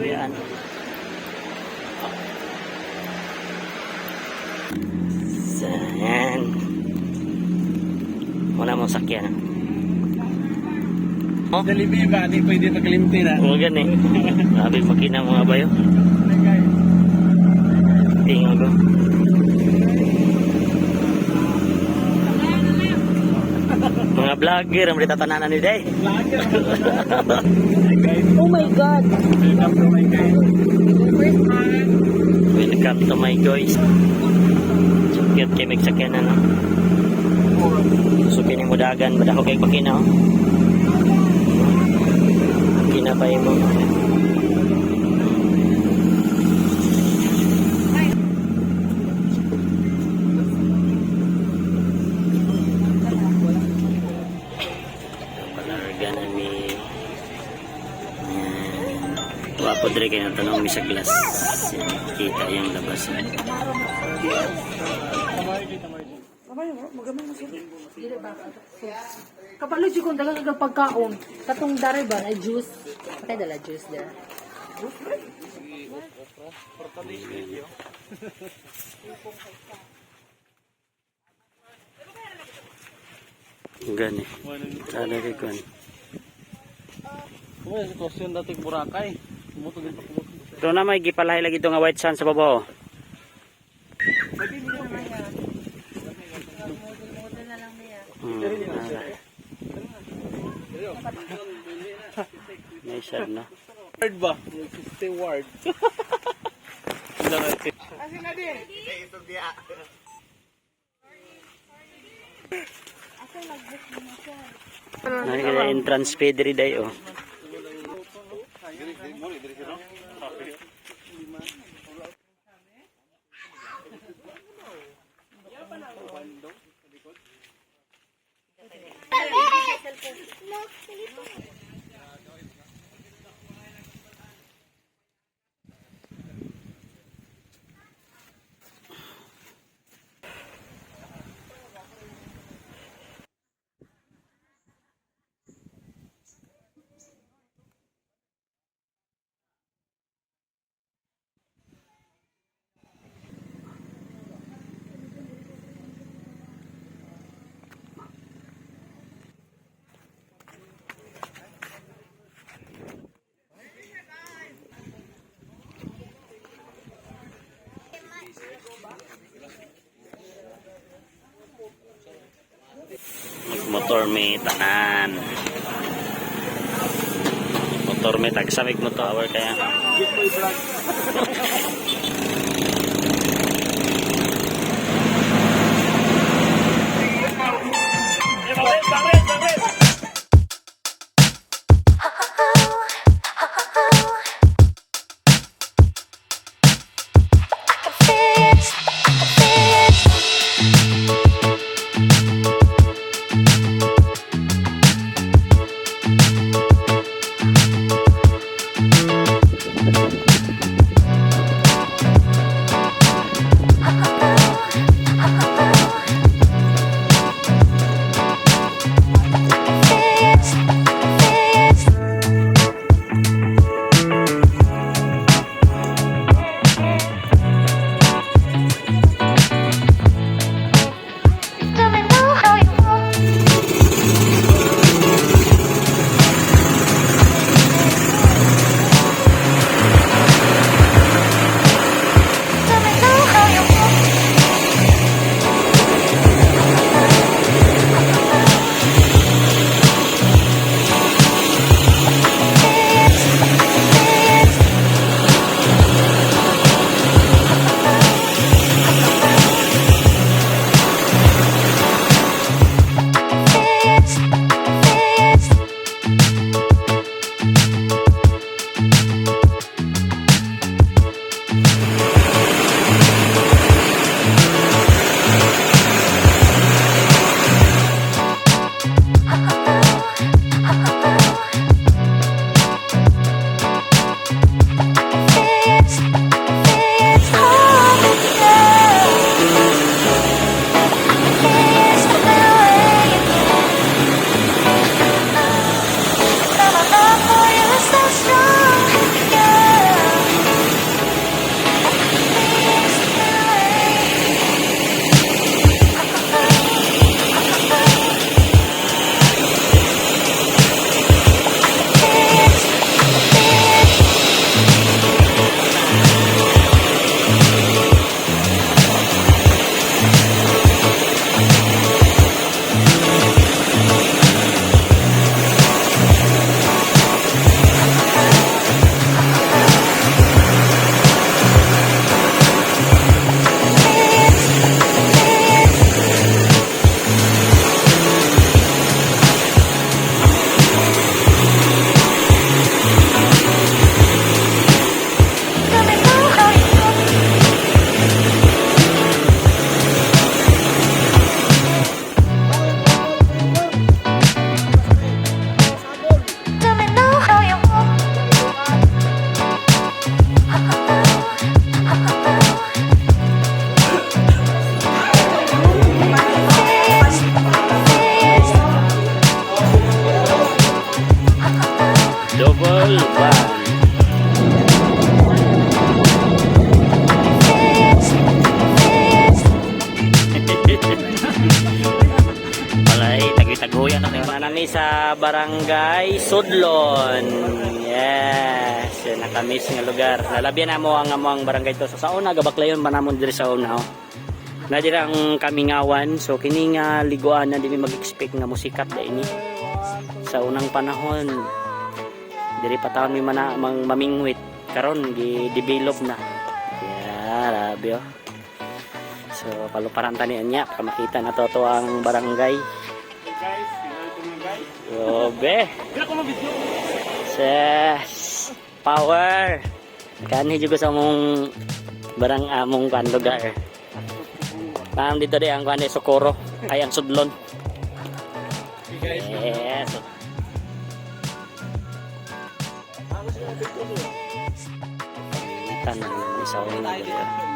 Yan. So, yan. Wala mong sakyan. Oh, Jollibee ba? Di pwede pagkalimti na. huwag yan eh. Grabe makina mga bayo. Tingnan ko. Mga vlogger, ang tatanan ni Day. Oh my God! Welcome to my guys. Welcome to my guys. So cute kay may sakyanan, no? So kini mo dagan, badako kay makina, oh. Makina pa mo. Palarga na mi. Ayan. Wapo dre kayo tanong mi sa glass. Yan, kita yung labas. Dili ba? Kabalo jud kung daghang kag pagkaon. Katong dare ba ay juice. Patay dala juice there. Gani. Sana kay kuan. Kung yung sitwasyon dati Boracay. Kumuto din pa kumuto. Ito na may gipalahi lagi ito nga white sand sa babaw. Model na lang niya. Nice sad, no? Ward ba? 50 ward. Nani kaya entrance fee diri day oh. Magmotor may tanan. Motor may tagsamig mo tower kaya. Sulban. Walay, tagoy-tagoyan na kayo. Nami sa Barangay Sudlon. Yes, yun, nakamiss nga lugar. Lalabyan na mo ang among barangay to. So, sa una, gabaklayon ba namon diri sa una. Oh. Na diri ang kamingawan. So, kini nga liguan na di mi mag-expect nga musikat da ini. Sa unang panahon, diri pa taon mi mana mang mamingwit. Karon gi-develop na. Yeah, grabe oh. So, paluparan tanian niya para makita na to ang barangay. Guys, tingnan ko mga guys. Grabe. Hindi ko mabidyo. Yes. Power. Kanhi jud ko sa among barang among kan lugar. Parang dito di ang kan Socorro ay ang Sudlon. Guys. Yes. Tan sa una dito.